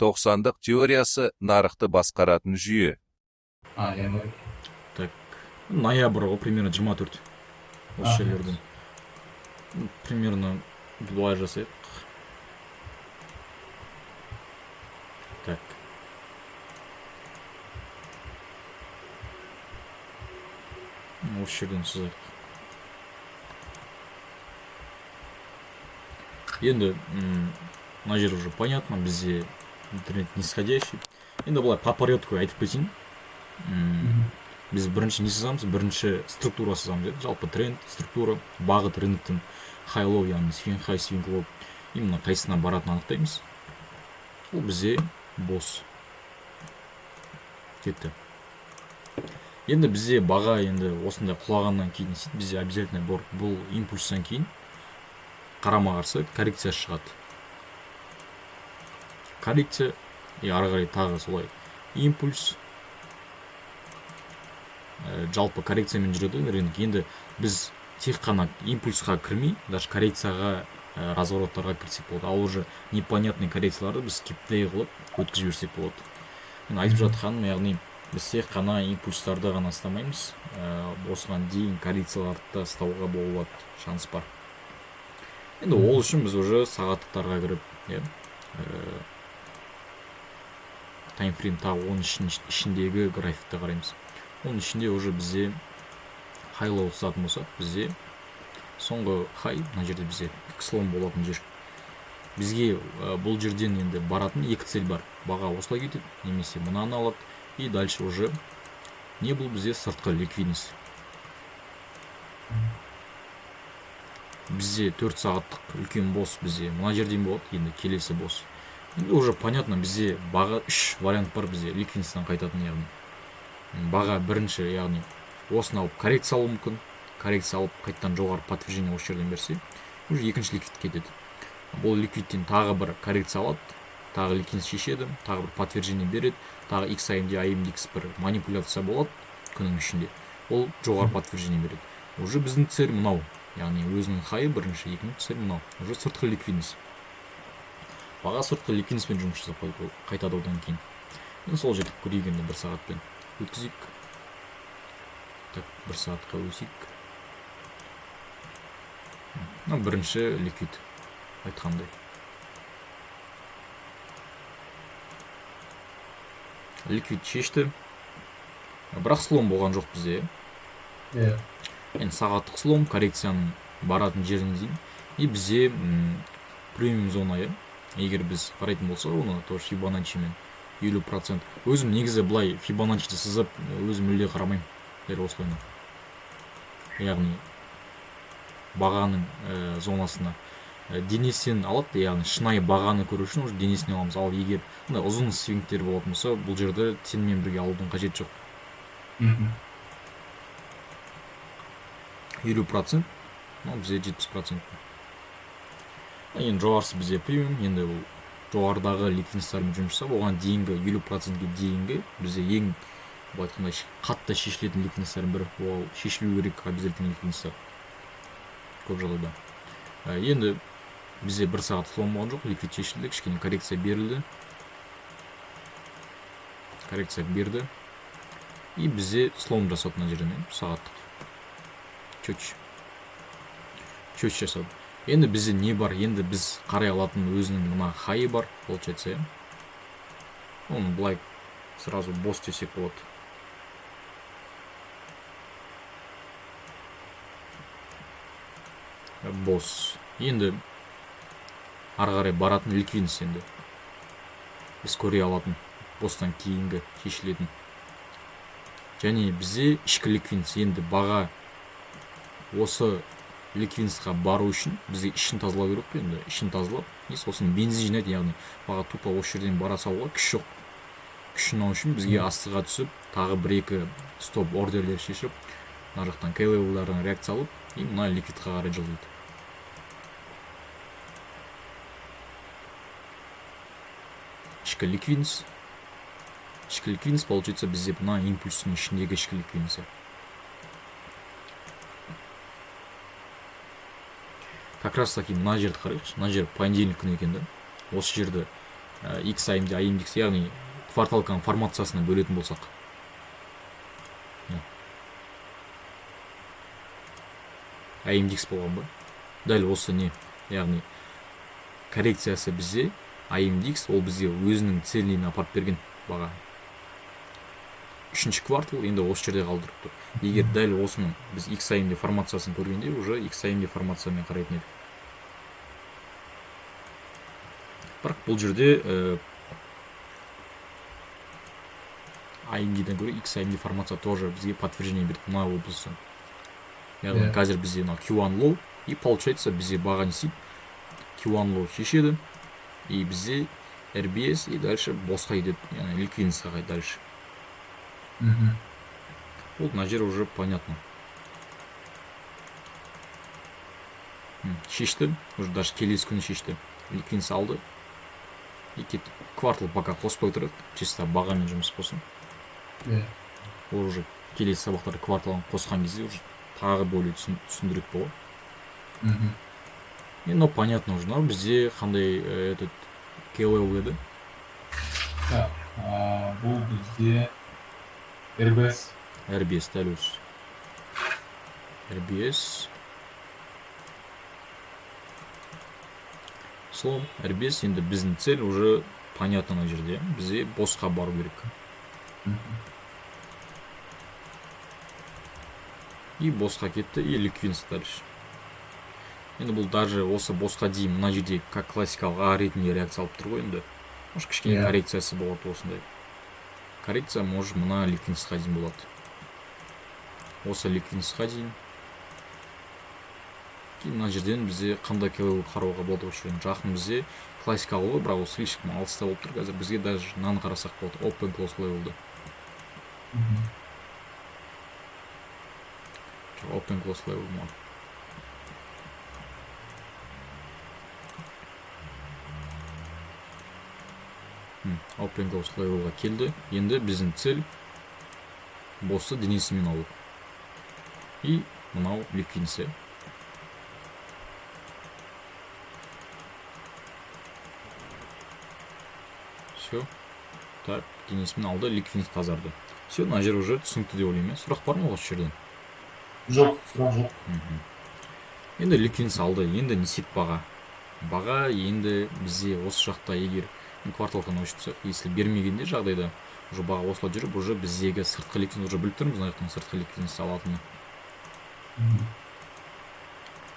Тоқсандық теориясы нарықты басқаратын жүйе. А, январь. Так, ноябрь ғой, примерно 24 осы жерлерден. Примерно былай жасайық. Так, осы жерден сызайық. Енді мына жер уже понятно, бізде тренд нисходящий. Енді былай по порядку айтып кетейін. Біз бірінші не сызамыз? Бірінші структура сызамыз, иә? Жалпы тренд, структура, бағыт рыноктың, хай лоу, яғни свинг хай, свинг лоу, именно қайсысына баратынын анықтаймыз. Ол бізде BOS кетті. Енді бізде баға енді осындай құлағаннан кейін не істейді? Бізде обязательно бұл импульстан кейін қарама қарсы коррекция шығады. Коррекция и ары қарай тағы солай импульс. Жалпы коррекциямен жүреді ғой рынок. Енді біз тек қана импульсқа кірмей, даже коррекцияға, развороттарға кірсек болады. Ал уже непонятный коррекцияларды біз скиптей қылып өткізіп жіберсек болады. Мен айтып жатқаным, яғни біз тек қана импульстарды ғана ұстамаймыз, осыған дейін коррекцияларды да ұстауға болады, шанс бар. Енді ол үшін біз уже сағаттықтарға кіріп, иә, таймфрейм тағы оның ішіндегі графикті қараймыз. Оның ішінде уже бізде хай лоу ұстатын болсақ, бізде соңғы хай мына жерде бізде слом болатын жер. Бізге бұл жерден енді баратын екі цель бар. Баға осылай кетеді, немесе мынаны алады, и дальше уже не бұл бізде сыртқы ликвидность. Бізде 4 сағаттық үлкен BOS бізде мына жерден болады, енді келесі BOS. Енді уже понятно, бізде баға үш вариант бар бізде ликвидностьтан қайтатын, яғни баға бірінші, яғни осыны алып коррекция алуы мүмкін, коррекция алып қайтадан жоғары подтверждение осы жерден берсе, уже екінші ликвид кетеді. Бұл ликвидтен тағы бір коррекция алады, тағы ликвидность шешеді, тағы бір подтверждение береді, тағы XAMD, AMDX бір манипуляция болады күннің ішінде, ол жоғары подтверждение береді. Уже біздің цель мынау, яғни өзінің хайы бірінші, екінші цель мынау, уже сыртқы ликвидность. Баға сыртқы ликвидностьпен жұмыс жасап қайтады одан кейін. Енді сол жерді көрейік, енді бір сағатпен өткізейік. Так, бір сағатқа өсейік. Мына бірінші ликвид айтқандай. Ликвид шешті. Бірақ слом болған жоқ бізде. Иә. Енді сағаттық слом, коррекцияның баратын жеріне дейін. И бізде премиум зона, иә. Егер біз қарайтын болсақ, оны тоже Фибоначчимен 50%. Өзім негізі былай Фибоначчиді сызып, өзім мүлде қарамаймын. Дәл осылай. Яғни бағаның зонасына денесінен алады, яғни шынайы бағаны көру үшін уже денесінен аламыз. Ал егер мындай ұзын свингтер болатын болса, бұл жерде тенімен бірге алудың қажеті жоқ. 50%, мынау бізде 70%. Енді жоғарысы бізде премиум, енді ол жоғарыдағы ликвидностьтармен жұмыс жасап, оған дейінгі 50%-ге дейінгі бізде ең былай айтқанда қатты шешілетін ликвидностьтардың бірі, ол шешілу керек обязательно ликвидностьтар көп жағдайда. Енді бізде бір сағат слом болған жоқ, ликвид шешілді, кішкене коррекция берілді. Коррекция берді. И бізде слом жасады мына жерден, иә, сағаттық. Чөч. Чөч жасады. Енді бізде не бар? Енді біз қарай алатын өзінің мына хайы бар, получается, иә. Оны былай сразу BOS десек болады. BOS. Енді ары қарай баратын ликвидность енді. Біз көре алатын BOS-тан кейінгі шешілетін. Және бізде ішкі ликвидность. Енді баға осы ликвидностьқа бару үшін бізге ішін тазалау керек қой енді. Ішін тазалап, и сосын бензин жинайды, яғни баға тупо осы жерден бара салуға күш жоқ. Күш жинау үшін бізге астыға түсіп, тағы бір-екі стоп ордерлер шешіп, мына жақтан кей левелдардан реакция алып, и мына ликвидқа қарай жылжиды. Ішкі ликвидность. Ішкі ликвидность, получается, бізде мына импульстің ішіндегі ішкі ликвидность. Как раз таки мына жерді қарайықшы. Мына жер понедельник күні екен да. Осы жерді XAMD, AMDX, яғни кварталканың формациясына бөлетін болсақ. AMDX болған ба? Дәл осы не, яғни коррекциясы бізде AMDX, ол бізге өзінің целіне апарып берген баға. Үшінші квартал енді осы жерде қалдырып тұр. Егер дәл осының біз XAMD формациясын көргенде, уже XAMD формациямен қарайтын едік. Бірақ бұл жерде AMD-ден гөрі XAMD формация тоже бізге подтверждение берді мына облысы. Яғни қазір бізде мына Q1 low, и получается бізде баға не істейді? Q1 low шешеді, и бізде RBS, и дальше босқа кетеді, яғни ликвидностьқа қайтады дальше. Ол мына жер уже понятно. Шешті, уже даже келесі күні шешті. Ликвидность алды. И кетті. Квартал пока қоспай тұрады, чисто бағамен жұмыс болсын. Ол уже келесі сабақтарда кварталын қосқан кезде уже тағы более түсіндірек болады. И, ну, понятно уже, но бізде қандай этот KLL еді? Так, бұл бізде RBS. RBS, дәл өзі. RBS. Слом, RBS, енді біздің цель уже понятно мына жерде. Бізде босқа бару керек. И босқа кетті, и ликвидность дальше. Енді бұл даже осы босқа дейін мына жерде как классикалық А ретінде реакция алып тұр ғой енді. Может, кішкене коррекциясы болады осындай. Коррекция, может, мына ликвидностьқа дейін болады. Осы ликвидностьқа дейін. Кейін мына жерден бізде қандай KLL қарауға болады осы жерден. Жақын бізде классикалық ғой, бірақ ол слишком алыста болып тұр. Қазір бізге даже мынаны қарасақ болады. Open close level'ді. Жоқ, open close level ма? Open close level'ға келді. Енді біздің цель босты денесімен алу. И мынау ликвидность. Все. Так, денесімен алды, ликвидность тазарды. Все, мына жер уже түсінікті деп ойлаймын. Сұрақ бар ма осы жерден? Жоқ, сұрақ жоқ. Енді ликвидность алды, енді не істейді баға? Баға енді бізде осы жақта егер кварталдан өшіп тұрсақ, если бермегенде жағдайда уже баға осылай жүріп, уже біздегі сыртқы ликвидность уже біліп тұрмыз, мына жақтан сыртқы ликвидность алатынын.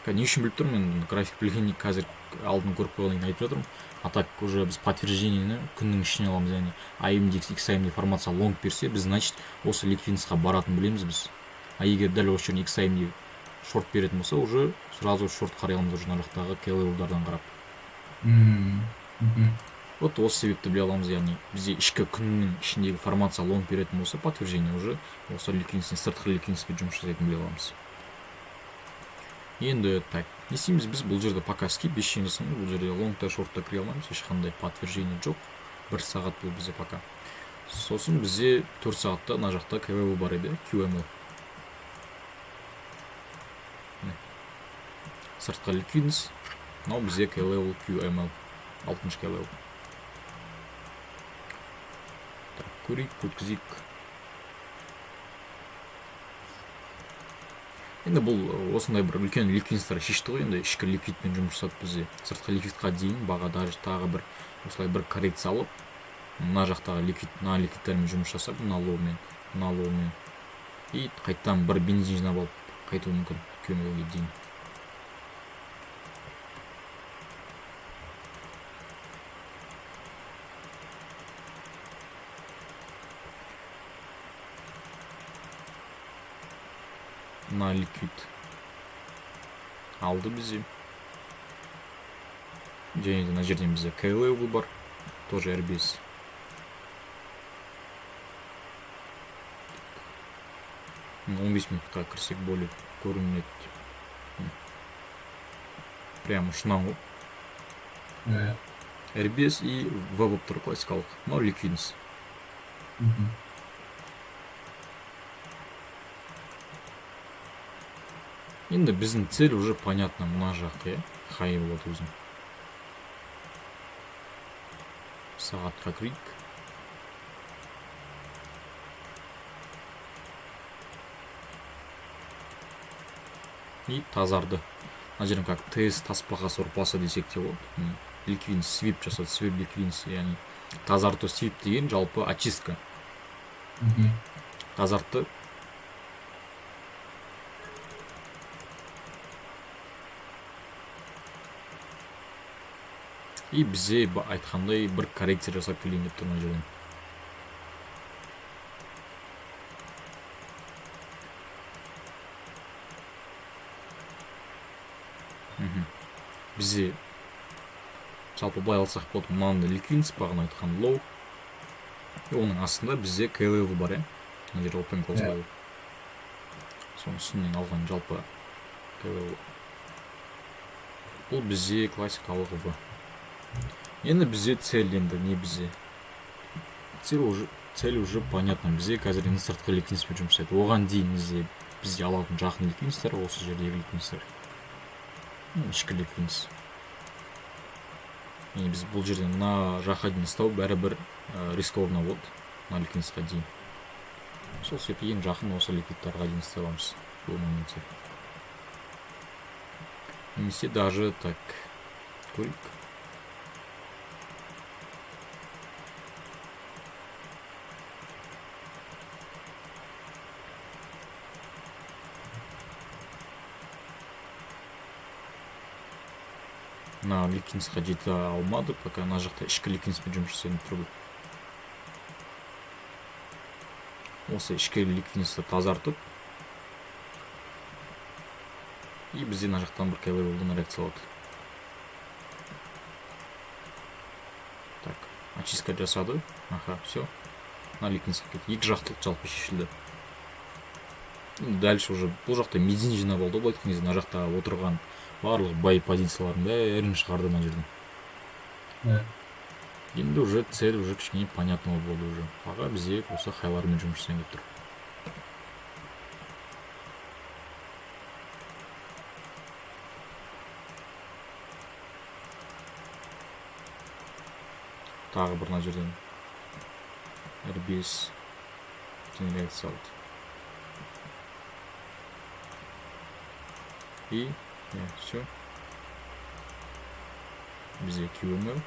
Не үшін біліп тұрмын, енді график білгеннен қазір алдын көріп қойғаннан кейін айтып жатырмын. А так уже біз подтверждениені күннің ішіне аламыз, яғни AMDX, XAMD формация лонг берсе, біз значит осы ликвидностьқа баратынын білеміз біз. А егер дәл осы жерден XAMD шорт беретін болса, уже сразу шорт қарай аламыз уже мына жақтағы K level-дардан қарап. Вот осы себепті біле аламыз, яғни бізде ішкі күннің ішіндегі формация лонг беретін болса, подтверждение уже осы ликвидностьтен сыртқы ликвидностьпен жұмыс жасайтынын біле аламыз. Енді так, не істейміз біз бұл жерде пока скип ештеңе жасамаймыз, бұл жерде лонгта, шортта кіре алмаймыз, ешқандай подтверждение жоқ. 1 сағат бұл бізде пока. Сосын бізде 4 сағатта мына жақта K level бар еді, QML. Міне. Сыртқы ликвидность, мынау бізде K level QML, алтыншы K level. Так, көрейік, өткізейік. Енді бұл осындай бір үлкен ликвидностьтар шешті ғой, енді ішкі ликвидпен жұмыс жасады бізде. Сыртқы ликвидқа дейін баға даже тағы бір осылай бір коррекция алып, мына жақтағы ликвид, мына ликвидтермен жұмыс жасап, мына лоумен, мына лоумен. И қайтадан бір бензин жинап алып қайтуы мүмкін QML-ге дейін. Мына ликвид алды бізде. Және де мына жерден бізде K level бар, тоже RBS. 15 минутқа кірсек более көрінеді. Прямо ұшынан ғой. RBS и V болып тұр классикалық. Мынау ликвидность. Енді біздің цель уже понятно, мына жақ, иә? Хай болады өзінің. Сағатқа кірейік. И тазарды. Мына жерден как ТС тасбақа сорпасы десек те болады. Ликвидность sweep жасады, sweep ликвидность, яғни тазарту. Sweep деген жалпы очистка. Тазартты. И бізде айтқандай бір коррекция жасап келейін деп тұр мына жерден. Бізде жалпы былай алсақ болады, мынаны ликвидность бағана айтқан low. И оның астында бізде key level бар, иә. Мына жерде open close level. Соның үстінен алған жалпы key level. Бұл бізде классикалық V. Енді бізде цель, енді не бізде? Цель уже понятно. Бізде қазір енді сыртқы ликвидностьпен жұмыс жасайды. Оған дейін бізде алатын жақын ликвидностьтер осы жердегі ликвидностьтер. Ішкі ликвидность. Яғни біз бұл жерден мына жаққа дейін ұстау бәрібір рискованно болады, мына ликвидностьқа дейін. Сол себепті ең жақын осы ликвидтарға дейін ұстай аламыз бұл моментте. Немесе даже так көрейік. Мына ликвидностьқа жете алмады, пока мына жақта ішкі ликвидностьпен жұмыс жасайтын тұр. Осы ішкі ликвидностьті тазартып, и бізде мына жақтан бір key level-дан реакция алады. Так, очистка жасады. Аха, все. Мына ликвидностьқа кетті. Екі жақтылық жалпы шешілді. Дальше уже бұл жақта медин жинап алды, былай айтқан кезде мына жақта отырған барлық бай позициялардың бәрін шығарды мына жерден. Енді уже цель уже кішкене понятно болды уже. Баға бізде осы хайлармен жұмыс жасайын деп тұр. Тағы бір мына жерден R5 реакция алды. И все. Бізде QML.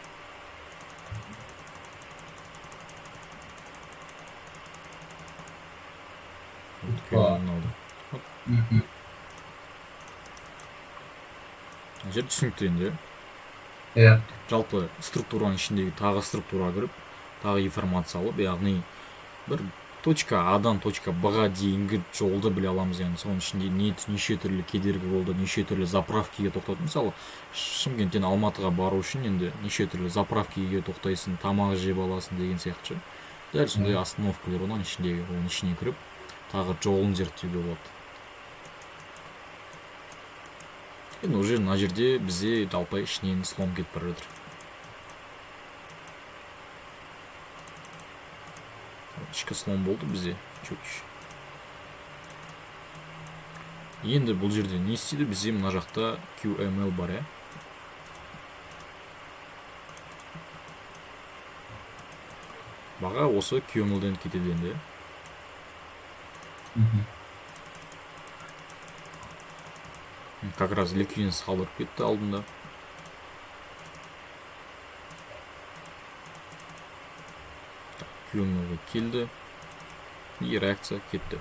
QML алды. Мына жер түсінікті енді, иә? Жалпы структураның ішіндегі тағы структура кіріп, тағы информация алып, яғни бір точка А-дан точка Б-ға дейінгі жолды біле аламыз, яғни соның ішінде неше түрлі кедергі болды, неше түрлі заправкаға тоқтады. Мысалы, Шымкенттен Алматыға бару үшін енді неше түрлі заправкаға тоқтайсың, тамақ жеп аласың деген сияқты ше. Дәл сондай остановкалар оның ішіндегі, оның ішіне кіріп, тағы жолын зерттеуге болады. Енді уже мына жерде бізде жалпы ішінен слом кетіп бара жатыр. Ішкі слом болды бізде, чуть. Енді бұл жерде не істейді? Бізде мына жақта QML бар, иә? Баға осы QML-ден кетеді енді, иә? Как раз ликвидность қалдырып кетті алдында. QML-ге келді. И реакция кетті.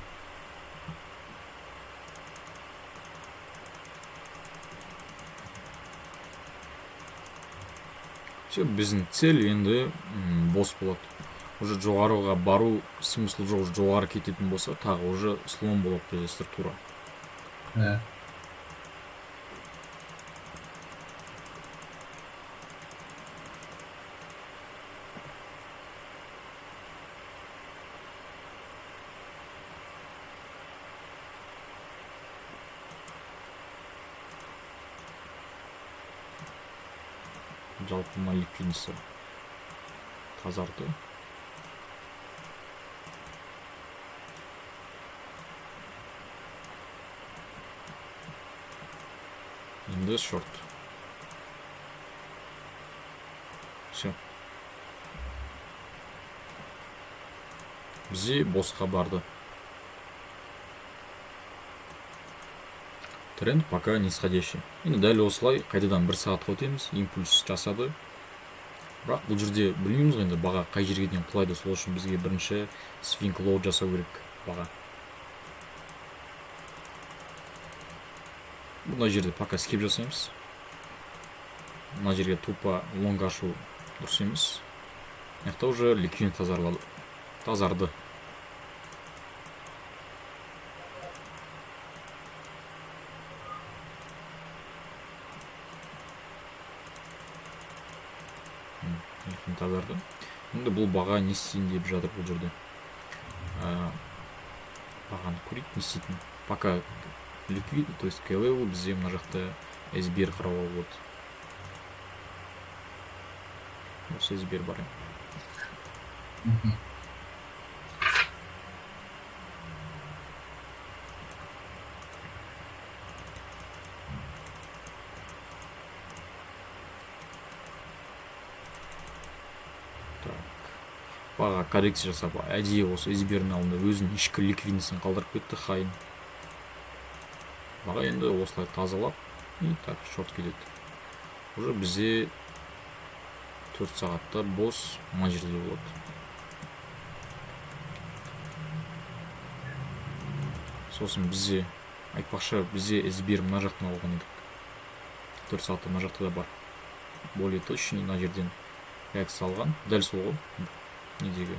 Все, біздің цель енді бос болады. Уже жоғарыға бару смысл жоқ, уже жоғары кететін болса, тағы уже слом болады бізде структура. Жалпы мына ликвидності тазарды. Енді шорт. Все. Бізде босқа барды. Тренд пока нисходящий. Енді дәл осылай қайтадан бір сағатқа өтеміз. Импульс жасады. Бірақ бұл жерде білмейміз ғой енді баға қай жерге дейін құлайды. Сол үшін бізге бірінші свинг лоу жасау керек баға. Мына жерде пока скип жасаймыз. Мына жерге тупо лонг ашу дұрыс емес. Мына жақта уже ликвидность тазарлады. Тазарды. Тазарды. Енді бұл баға не істейін деп жатыр бұл жерде. Бағаны көрейік, не істейтін. Пока ликвид, то есть key level бізде мына жақта SBR қарауға болады. Осы SBR бар. Баға коррекция жасап, әдейі осы SBR-дің алдында өзінің ішкі ликвидностін қалдырып кетті, хайын. Баға енді осылай тазалап, и так шорт кетеді. Уже бізде 4 сағатта бос мына жерде болады. Сосын бізде, айтпақшы, бізде SBR мына жақтан алған едік. 4 сағатта мына жақта да бар. Более точный мына жерден реакция алған, дәл сол ғой. Недегі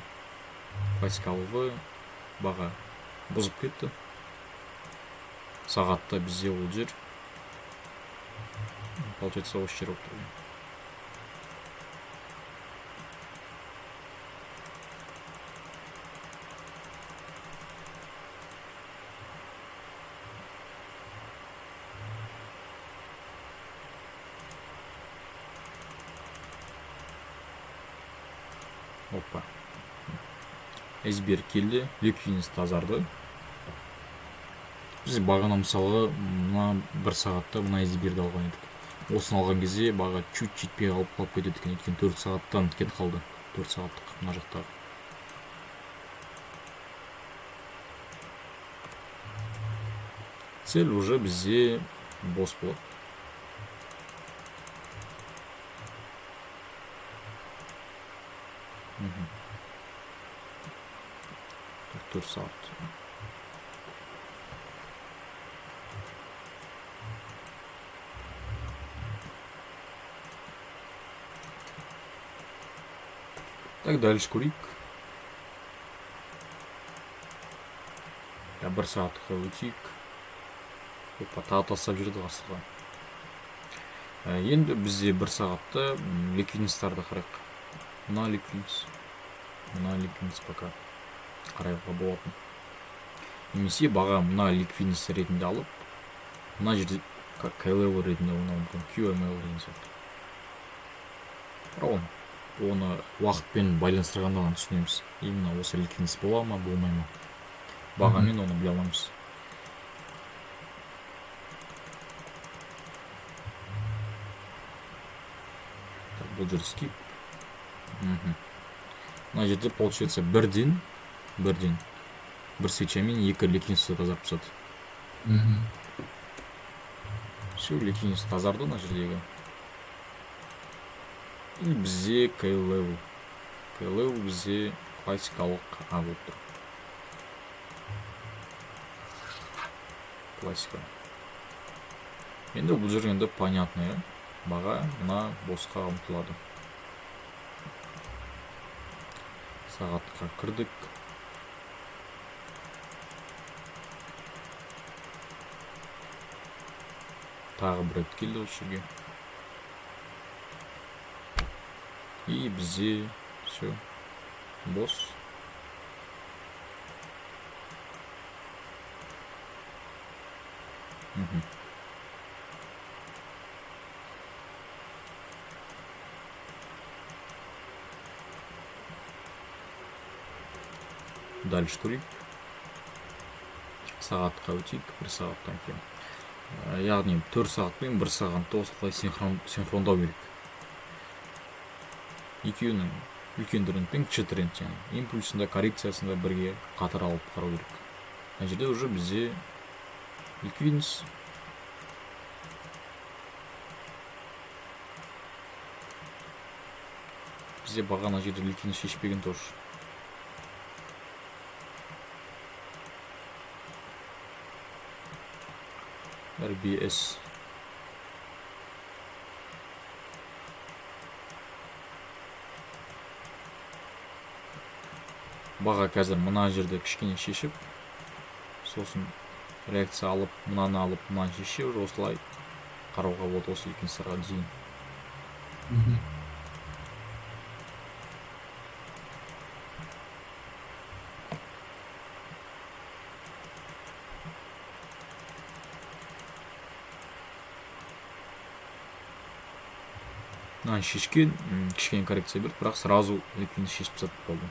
классикалық баға бұзып кетті. Сағатта бізде ол жер получается осы жер болып тұр. Опа. SBR келді, ликвидность тазарды. Біз бағана мысалға мына бір сағатта мына SBR-ді алған едік. Осыны алған кезде баға чуть жетпей қалып қалып кетеді екен. Өйткені 4 сағаттан кетіп қалды. 4 сағаттық мына жақтағы. Цель уже бізде бос болады. Так, 4 сағат. Так, дальше көрейік. Я бір сағатқа өтейік. Опа, тағы тастап жүрді астыға. Енді бізде бір сағатта ликвидностьтарды қарайық. Мына ликвидность, мына ликвидность пока қарауға болатын. Немесе баға мына ликвидность ретінде алып, мына жерде key level ретінде оны мүмкін, QML деген сияқты. Бірақ оны уақытпен байланыстырғанда ғана түсінеміз. Именно осы ликвидность бола ма, болмай ма. Бағамен оны біле аламыз. Так, бұл жер скип. Мына жерде получается бірден бір свечамен екі ликвидностьті тазарып тастады. Все, ликвидность тазарды мына жердегі. И бізде key level. Key level бізде классикалық А болып тұр. Классика. Енді бұл жер енді понятно, иә? Баға мына босқа ұмтылады. Сағатқа кірдік. Тағы бір рет келді осы жерге. И бізде все бос. Дальше көрейік. Сағатқа өтейік, бір сағаттан кейін. Яғни 4 сағат пен 1 сағатты осылай синхрондау керек. Екеуінің Үлкен тренд пен кіші тренд, яғни импульсында, коррекциясында бірге қатар алып қарау керек. Мына жерде уже бізде ликвидность. Бізде баға мына жерде ликвидность шешпеген тоже. RBS. Баға қазір мына жерде кішкене шешіп, сосын реакция алып, мынаны алып, мынаны шеше, уже осылай қарауға болады осы ликвидностьтарға дейін. Мынаны шешкен, кішкене коррекция берді, бірақ сразу ликвидность шешіп тастады болды.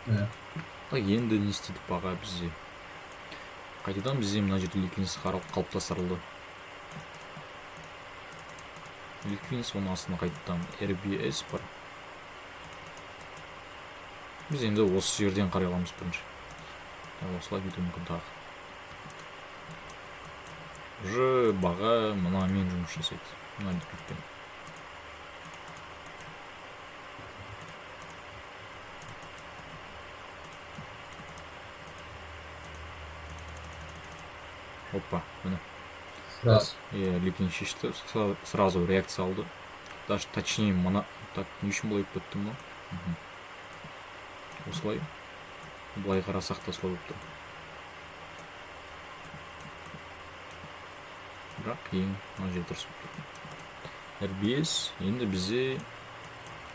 Так, енді не істейді баға бізде? Қайтадан бізде мына жерде ликвидность қалыптастырылды. Ликвидность, оның астына қайтадан RBS бар. Біз енді осы жерден қарай аламыз бірінші. Осылай кетуі мүмкін тағы. Уже баға мынамен жұмыс жасайды. Мына ликвидпен. Опа, міне. Сразу. Иә, ликвидность шешті, сразу реакция алды. Даже точнее мына, так, не үшін былай болып кетті мынау? Осылай. Былай қарасақ та солай болып тұр. Бірақ ең мына жер дұрыс болып тұр. RBS, енді бізде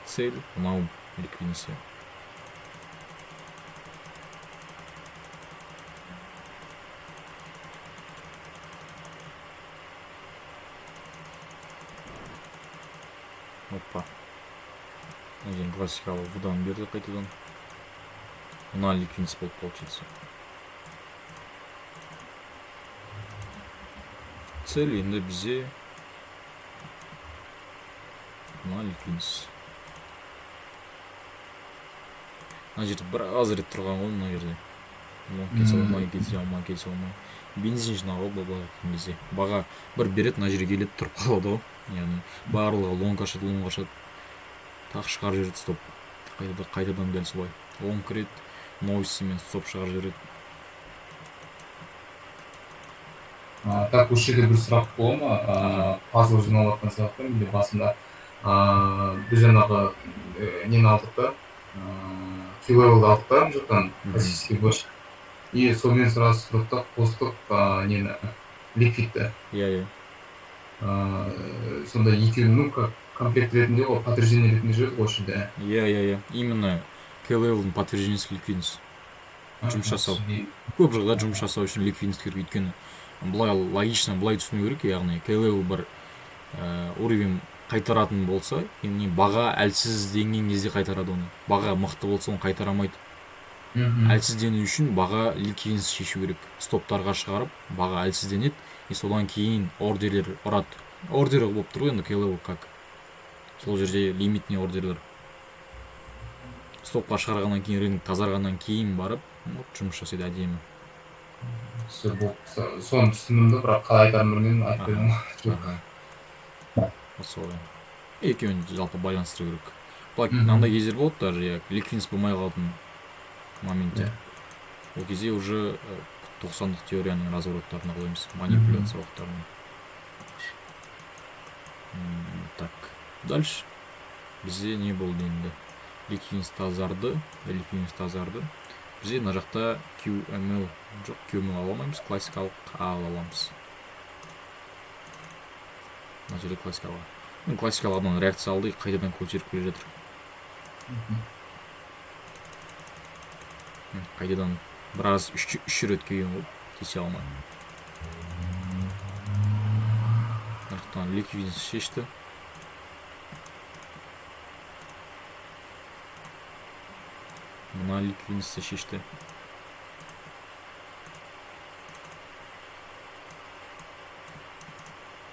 цель мынау ликвидность. Опа. Мына жерден классикалық бұдан берді қайтадан. Мына ликвидность болып получится. Цель енді бізде мына ликвидность. Мына жерде біраз рет тұрған ғой мына жерде. Лонг кете алмай, кете алмай, кете алмай. Бензин жинауға бұл былай айтқан кезде. Баға бір береді, мына жерге келеді, тұрып қалады ғой. Яғни барлығы лонг ашады, лонг ашады. Тақ шығарып жібереді стоп. Қайтадан дәл солай. Лонг кіреді, новостимен стоп шығарып жібереді. Так, осы жерде бір сұрақ бола ма? Пазл жиналып жатқан сияқты менде басында. Біз жаңағы нені алдық та, Q-level'ды алдық та мына жақтан, классический больше. И сонымен сразу сұрыптап қостық нені, ликвидті. Иә, иә. Сонда екеуін, ну, как комплект ретінде ғой, подтверждение ретінде жүреді ғой осы жерде. Иә, иә, иә. Именно Q-level'дің подтверждениесі ликвидность. Жұмыс жасау. Көп жағдайда жұмыс жасау үшін ликвидность керек, өйткені былай логично былай түсіну керек, яғни Q-level бір уровень қайтаратын болса, яғни баға әлсізденген кезде қайтарады оны. Баға мықты болса, оны қайтара алмайды. Әлсіздену үшін баға ликвидность шешу керек. Стоптарға шығарып, баға әлсізденеді, и содан кейін ордерлер ұрады. Ордер болып тұр ғой енді Q-level как. Сол жерде лимитный ордерлер. Стопқа шығарғаннан кейін, рынок тазарғаннан кейін барып, жұмыс жасайды әдемі. Все, соны түсіндім де, бірақ қалай айтарымды білмедім, айтып бердім. Солай. Екеуін жалпы байланыстыру керек. Былай мынандай кездер болады даже, иә, ликвидность болмай қалатын моменттер. Ол кезде уже 90-дық теорияның развороттарына қоямыз, манипуляция уақыттарына. Так, дальше бізде не болды енді? Ликвидность тазарды, ликвидность тазарды. Бізде мына жақта QML жоқ, QML ала алмаймыз, классикалық А ала аламыз. Мына жерде классикалық. Классикалық адан реакция алды, қайтадан көтеріп келе жатыр. Қайтадан біраз үш рет келген ғой, кесе алмай. Мына жақтан ликвидность шешті. Мына ликвидностьті шешті.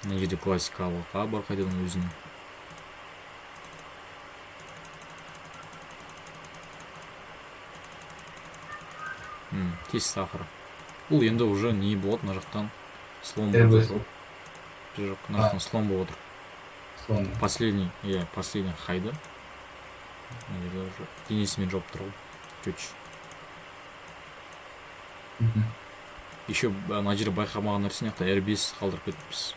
Мына жерде классикалық А бар қайтадан өзінің. Тесті ақыры. Бұл енді уже не болады, мына жақтан слом болып RBS. жатыр. Жоқ, мына жақтан слом болып отыр. Слом. Последний, иә, последний хайды. Мына жерде уже денесімен жауып тұр ғой. Чуть. Еще мына жерде байқамаған нәрсе, мына жақта RBS қалдырып кетіппіз.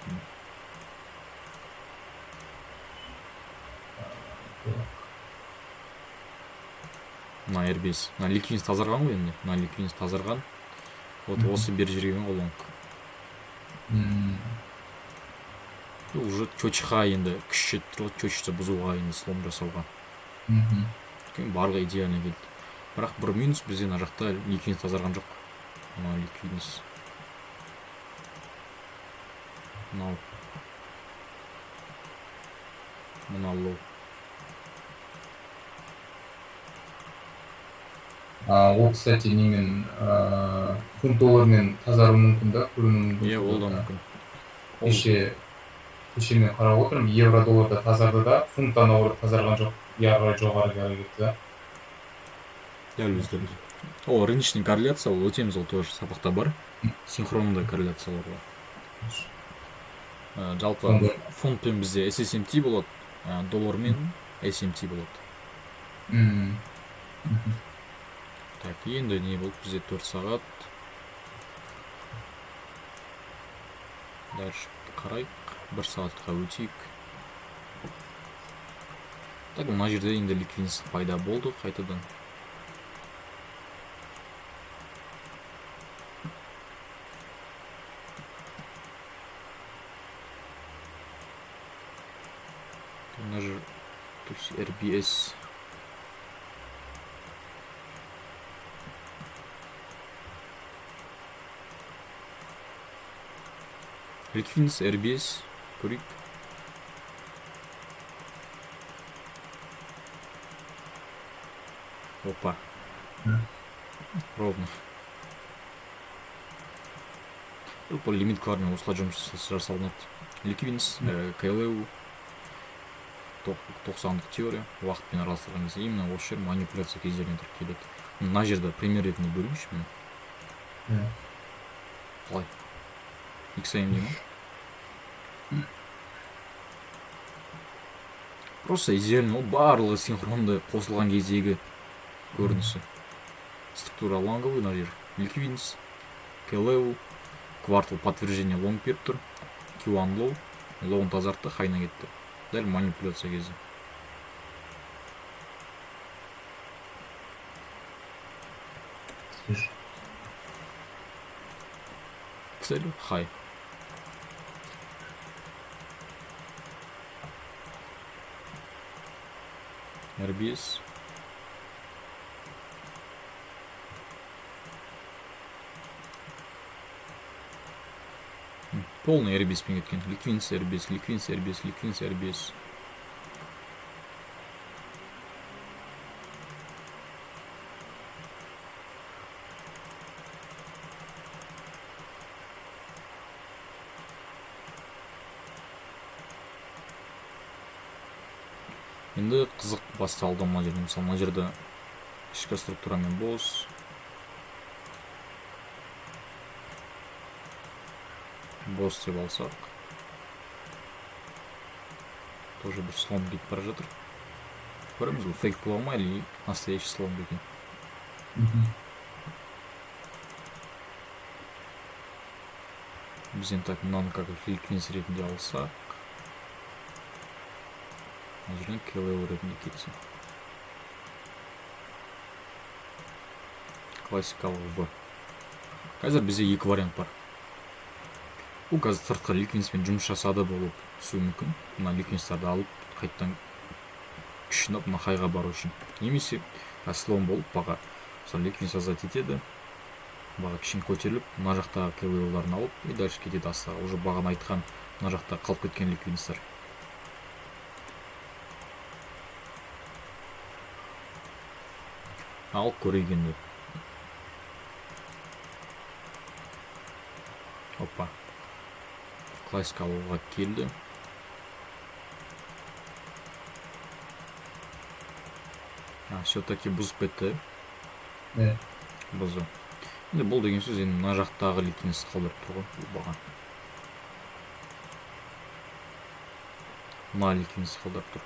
Мына RBS. Мына ликвидность тазарған ғой енді. Мына ликвидность тазарған. Вот осы бері жіберген ғой лонг. Бұл уже чочха енді күш жетіп тұр ғой, чочты бұзуға, енді слом жасауға. Өйткені барлығы идеально келді. Бірақ бір минус, бізде мына жақта ликвидность тазарған жоқ. Мына ликвидность. Мынау. Мына лоу. Ол, кстати, немен, фунт доллармен тазаруы мүмкін да, көрінуі мүмкін. Иә, ол да мүмкін. Кеше мен қарап отырмын, евро долларда тазарды да, фунттан наоборот тазарған жоқ, ары қарай жоғары қарай кетті да. Дәл өзі, дәл өзі. Ол рыночный корреляция, ол өтеміз, ол тоже сабақта бар. Синхронды корреляциялар бар. Жалпы фунтпен бізде SSMT болады, доллармен SMT болады. Так, енді не болды бізде 4 сағат. Дальше қарайық, 1 сағатқа өтейік. Так, мына жерде енді ликвидность пайда болды қайтадан. Мына жер, то есть RBS. Ликвидность RBS көрейік. Опа. Ровно. Бұл лимиткалармен осылай жұмыс жасалынады. Ликвидность, KLU, 90-дық теория, уақытпен араластырған кезде именно осы жер манипуляция кездеріне тұрып келеді. Мына жерде пример ретінде бөлейінші міне. Қалай? XAMD ма? Просто идеально, ол барлығы синхронды қосылған кездегі көрінісі. Структура лонговый, мына жер ликвидность, K-level, квартал подтверждение лонг беріп тұр, Q1 low, лоун тазартты, хайна кетті. Дәл манипуляция кезі. Цель хай. RBS. Полный RBS пен кеткен. Ликвидность RBS, ликвидность RBS, ликвидность RBS. Енді қызық басталды мына жерде. Мысалы, мына жерде ішкі структурамен бос. Бос деп алсақ. Тоже бір слом кетіп бара жатыр. Көреміз, бұл фейк бола ма или настоящий слом екен. Біз енді так мынаны как ликвидность ретінде алсақ. Мына жерден KLL ретінде кетсе. Классикалық В. Қазір бізде екі вариант бар. Бұл қазір сыртқы ликвидностьпен жұмыс жасады болып түсуі мүмкін. Мына ликвидностьтарды алып, қайтадан күшін алып, мына хайға бару үшін. Немесе слом болып баға, мысалы, ликвидность азат етеді. Баға кішкене көтеріліп, мына жақтағы K L-ларын алып, и дальше кетеді астыға. Уже бағаны айтқан мына жақта қалып кеткен ликвидностьтар. Ал көрейік енді. Опа. Классика алуға келді. Все-таки бұзып кетті. Бұзды. Енді бұл деген сөз, енді мына жақтағы ликвидность қалдырып тұр ғой бұл баға. Мына ликвидность қалдырып тұр.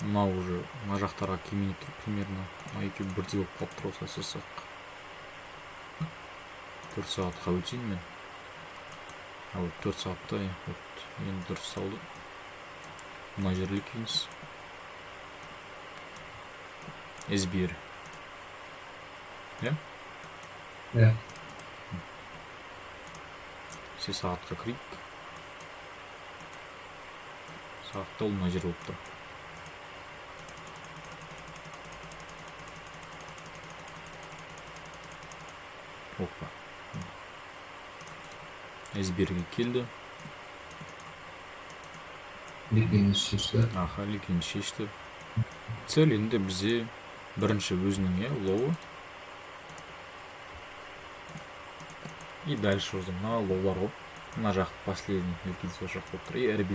Мына уже мына жақтарға келмей тұр примерно. Мына екеуі бірдей болып қалып тұр, осылай сызсақ. 4 сағатқа өтейін мен. А вот 4 сағатта, иә, вот енді дұрыс салды. Мына жер ликвидность. SBR. Иә? Иә. Все, сағатқа кірейік. Сағатта ол мына жер болып тұр. Опа. SBR-ге келді. Ликвидность шешті. Аха, ликвидность шешті. Цель енді бізде бірінші өзінің, иә, лоуы. И дальше уже мына лоулар ғой. Мына жақ последний ликвидность осы жақ болып тұр. И RB